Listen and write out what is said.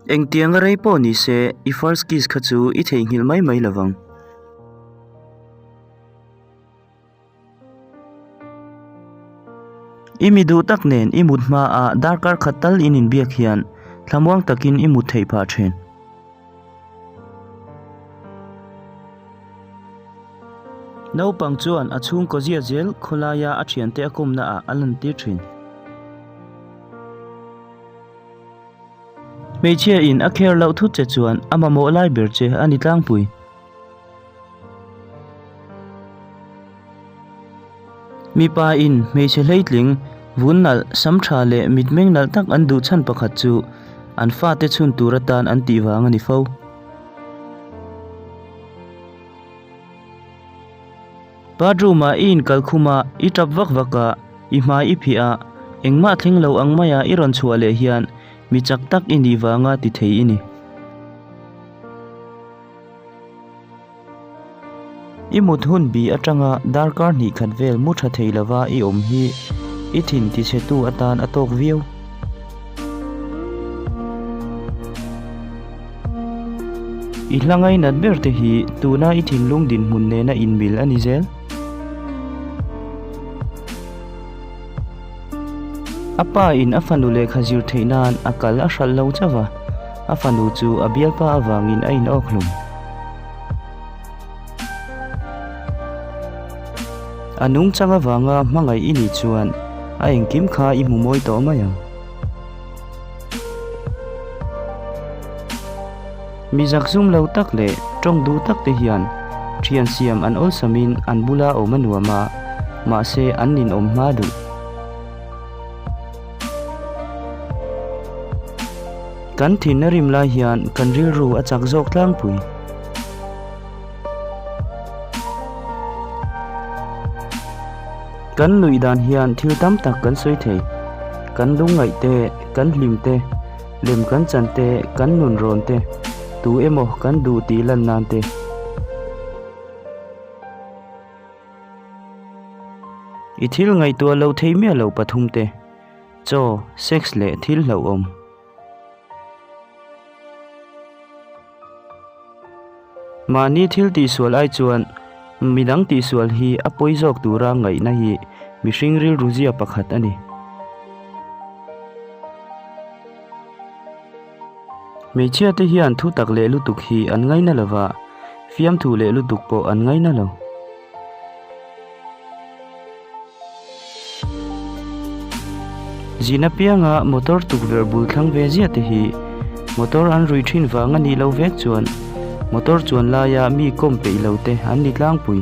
Engtianga rei pawh ni se, i first kiss kha chu i theihnghilh mai mai lovang. I mi duh tak nen i mut hmaah darkar khat tal in inbiak hian thlamuang takin i mut theih phah thin. Naupang chuan a chhungkaw zia zel khawlaia a thiante a kawmna ah a lantir thin. Hmeichhia in a care loh thut che chuan a mamawh lai ber che a ni tlangpui. Mipa in hmeichhe hleitling, vun nalh, sam tha leh mitmeng nalh tak an duh chhan pakhat chu an fate chhun tur atan an tih vang a ni fo. Bathroom ah i inkal khum a, i tap vak vak a, i hmai i phih a, engmah thleng lo ang maia i rawn chhuah leh hian mi chak tak i nih vanga ti thei i ni. I mut hun bi atanga darkar hnih khat vel mu tha thei lova i awm hi i thin tichhetu atan a tawk viau. I hla ngainat ber te hi tuna i thinlung dinhmun nena inmil a ni zel. A pa in a fanu lehkha zir theih nan a kal a hralh lo chauh a, a fanu chu a bialpa avangin a inawk hlum. A nungchang avanga hmangaih i nih chuan a engkim kha i hmu mawi tawh mai ang. Mi zakzum lo tak leh tawng duh tak te hian thian siam an awlsamin an bula awm a nuam a, mahse an ninawm hma duh. Kan thin a rim lai hian kan rilru a chak zawk tlangpui. Kan nuih dan hian thil tam tak kan sawi thei. Kan lungngaih te, kan hlim te, lem kan chan te, kan nun rawn te, tu emaw kan duh tih lan nan te. I thil ngaihtuah loh thei miah loh pathum te, chaw, sex leh thil hlauhawm. Mahni thil tihsual ai chuan midang tihsual hi a pawi zawk tura ngaihna hi mihring rilru zia pakhat a ni. Hmeichhia te hian thu tak leh lutuk hi an ngaina lova, fiamthu leh lutuk pawh an ngaina lo. Zin apianga motor tukverh bul thlang ve ziah te hi motor an rui thin vang a nih loh vek chuan motor chuan laia mi kawm peih lo te an ni tlangpui.